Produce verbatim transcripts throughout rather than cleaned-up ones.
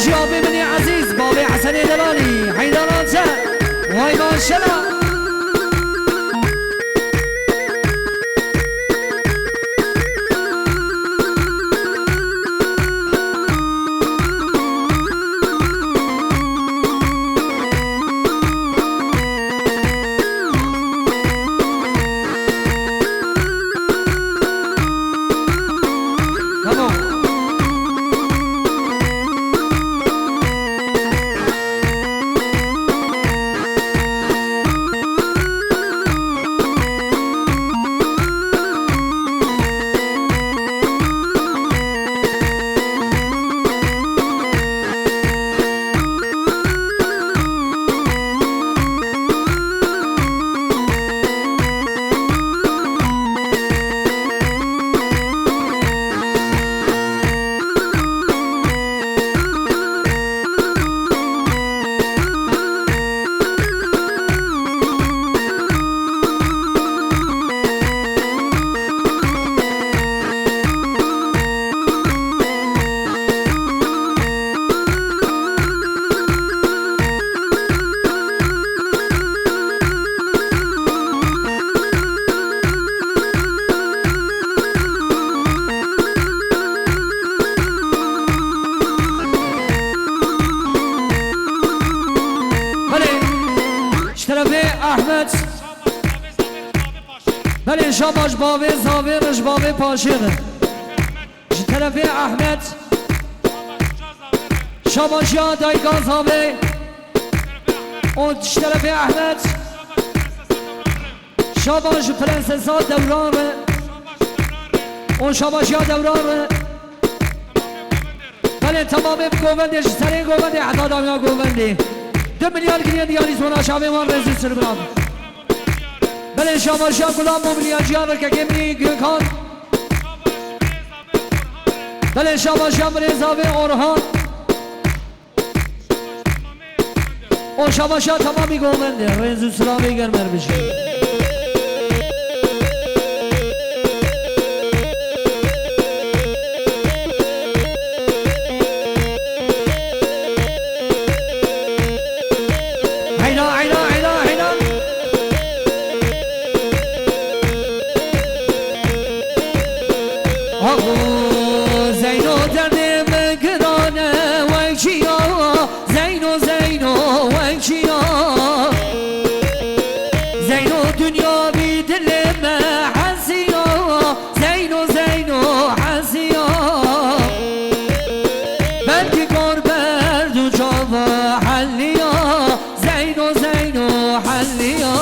Ji avê min ê ezîz, bavê Hesenê Delalî, heydaran te, way maşela. Tamam. Belê, ji terefê Ehmed. Belê, şabaş bavê zavê, rejbavê paşê re. Ji terefê Ehmed. Şabaş ya dayika zavê. Û ji terefê Ehmed. Şabaş ji Prensesa Dewran re. Û şabaş ya Dewran re. Belê, temamê bi govendê, ji serê govendê heta dawiya govendê. Du milyar giriye diyarî zona şavê wan rêz û sirbiran. Belê, şabaş ya Gulam Mobilyaciyar re, kekê min ê Gökhan. Belê, şabaş ya birêz avê Orhan. O şabaşa tamamî govendê, rêz û silavê germer bijî. Heyna, heyna, heyna, heyna. Aho, Zeyno derdê min giran e wek çiya, Zeyno, Zeyno wek çiya. Zeyno dinya bî dilê me hesiya, Zeyno, Zeyno hesiya. Belkî kar berd û çava heliya, Zeyno, Zeyno heliya.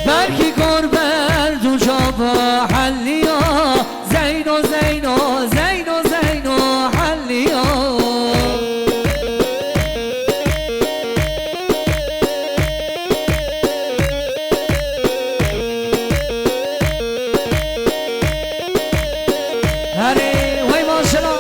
Belkî kar berd û çava heliya. Zeyno, Zeyno, Zeyno, Zeyno heliya. Herê, wey maşela.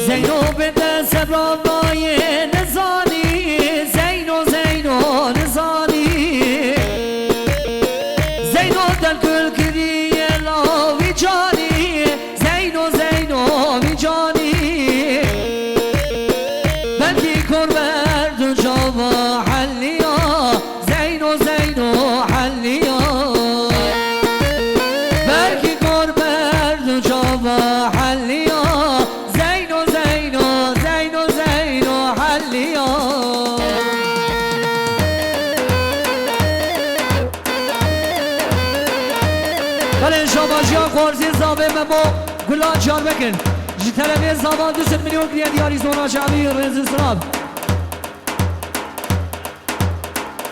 Zeyno bide sebra nayê nizanî, Zeyno, Zeyno nizanî. Zeyno del gul kiriye lawî canî, Zeyno, Zeyno vî canî. Belkî kor berd û çava heliya, Zeyno, Zeyno heliya. Belkî kor berd û çava heliya, Zeyno, Zeyno, Zeyno, Zeyno heliya. Belê şabaşiya xwarzî zavê Memo Gula Çarbek in. Ji terefê zava du sed milyon kiriye diyarî zona şavî rêz û silav.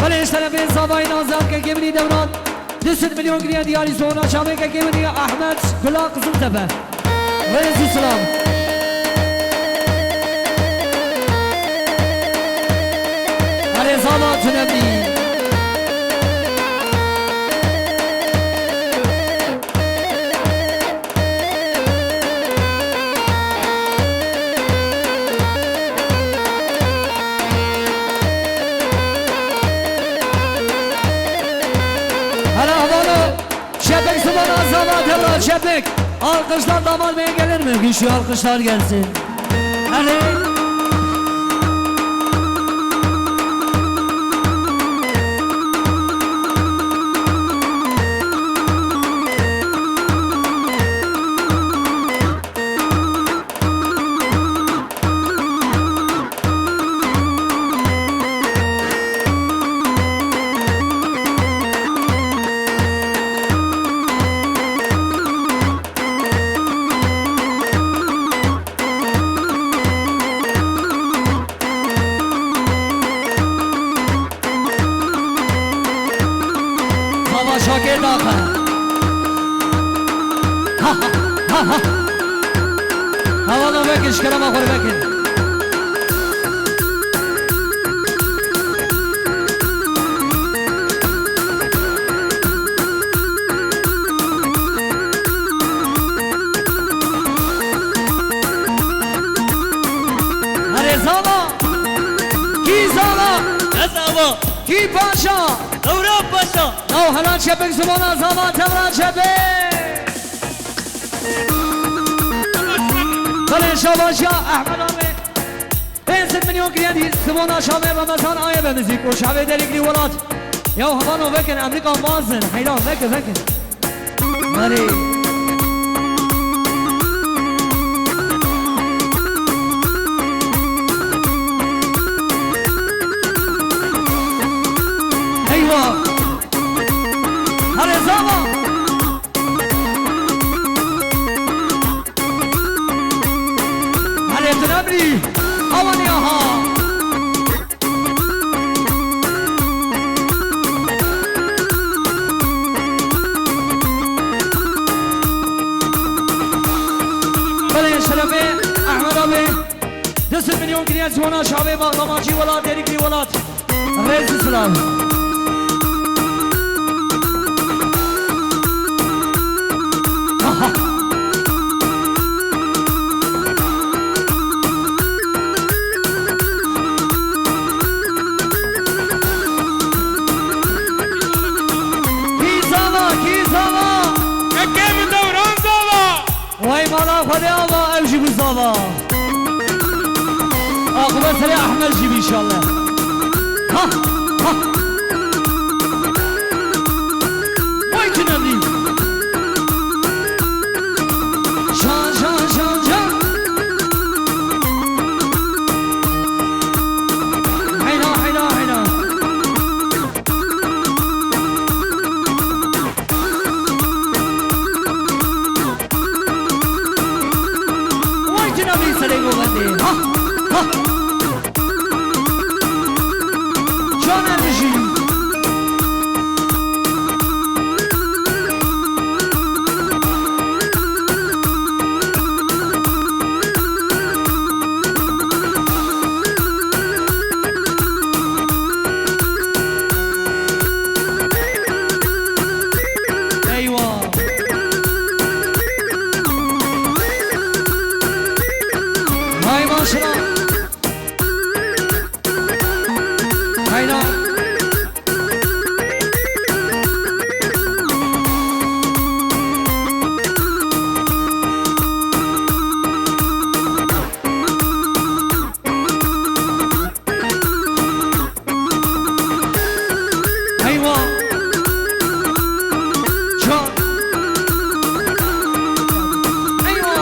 Belê ji terefê zavayê Nazan kekê min î Dewran. Du sed milyon giriye diyarî zona şavê kekê min î Ahmet Gula Qiziltepe. Rêz û silav. Erê zava tunemî. Tevra Çepik. Alkışlar damat beye gelir mi? Güçlü alkışlar gelsin. Hadi. Baba Şakir Dağ. Ha, ha, ha, ha. Hevala vekin, ji kerema xwe vekin. Erê zava. Kî zava? Ne zava? Kî paşa? Tevra Paşa. Nav hela çepik zimana zava tevra çepik. Belê şabaşa Ehmed abi. Pênc sed milyon kiriye dî Simona Şamê Ramazan aye be müzik. O şavê Derikli welat. Ya hevano vekin, Emrîka mazin. Heyran vekin, vekin. Merê. Eyvah. Hadi zava. Hadi Emrî. Aman ya ha. Belê şerefê Ehmed abi. Du sed milyon kiriye ziwana şavê Bağlamacî welat, Derikli welat. Rêz û silav. Aha. Kî zava, kî zava? Kekê min Dewran zava. Vay mala Xwedê ava, ev jî bû zava. Aqibet serê Ehmed jî bî înşallah. Ha, ha. Vay Tunelî. Şan, şan, şan, şan. Heyna, heyna, heyna. Vay Tunelî serê govendê. Ha, ha. Can Ermijî. Eywa. Hay maşallah. Hayda. Eywa. Can. Eywa.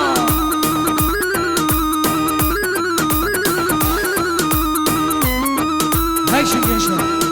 Hey şimdi gençler.